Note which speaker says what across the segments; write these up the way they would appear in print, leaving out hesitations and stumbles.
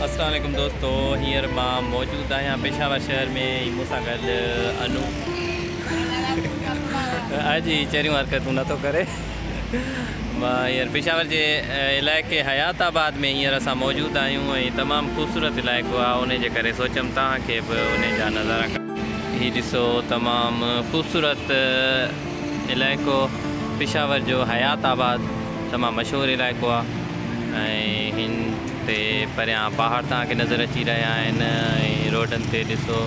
Speaker 1: السلام عليڪم دوستو هينئر مان موجود آهيان پشاور شهر ۾ ۽ مون سان گڏ انو اڄ هي چريون حرڪتون نٿو ڪري. مان هينئر پشاور جي علائقي حيات آباد ۾ هينئر اسان موجود آهيون ۽ تمام خوبصورت علائقو آهي ان جي ڪري سوچيم توهان کي به ان جا نظارا هي ڏسو تمام خوبصورت علائقو پشاور جو حيات آباد تمام مشهور علائقو آ ۽ هن تي پريان پهاڙ توهان کي نظر اچي رهيا آهن ۽ روڊن تي ڏسو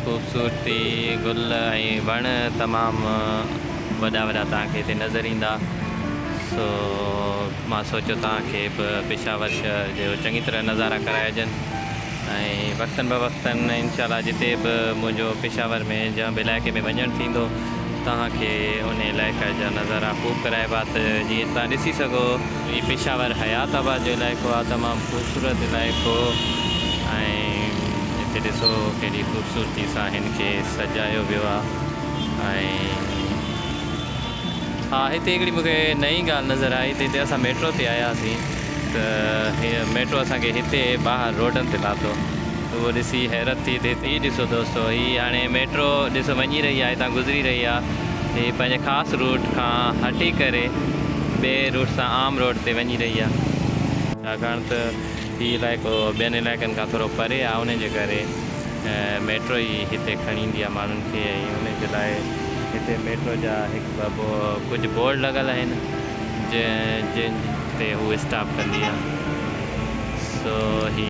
Speaker 1: خوبصورتي گل ۽ وڻ تمام وڏا وڏا توهان کي هتي نظر ايندا سو مان سوچيو توهان کي به پشاور شهر جو چڱي طرح نظارا ڪرائجن ۽ وقتن بوقتن انشاء الله جتي به منهنجو پشاور ۾ جنهن به علائقي ۾ وڃڻ ٿيندو توهان کي ان علائقي جا نظارا خوب ڪرائبا ته جيئن توهان ڏسي سگهو. هي پشاور حيات آباد جو علائقو آهي تمام خوبصورت علائقو ۽ هتي ڏسو ڪيڏي خوبصورتي سان هن کي سجايو ويو آهي ۽ ها هتي هڪڙي مون کي نئين ڳالهه نظر آئي ته هتي اسان ميٽرو تي آياسين ته هيء ميٽرو اسان کي هتي ٻاهر روڊن تي لاٿو ته اهو ڏسي حيرت ٿي ته هي ڏسو دوستو هي هاڻي ميٽرو ڏسو وڃي رهي آهي هتان گذري رهي آهي هي پنهنجي خاص روٽ کان هٽي ڪري ٻئي روٽ سان عام روڊ تي وڃي رهي آهي. ڇاڪاڻ ته هي علائقو ٻين علائقن کان ٿورو پري آهي انهي جي ڪري ميٽرو ئي هتي کڻي ايندي آهي ماڻهن کي ۽ انهي جي لاء هتي ميٽرو جا هڪ ٻه ڪجهه بورڊ لڳل آهن. جنهن تي هو اسٽاپ ڪندي آ سو هي.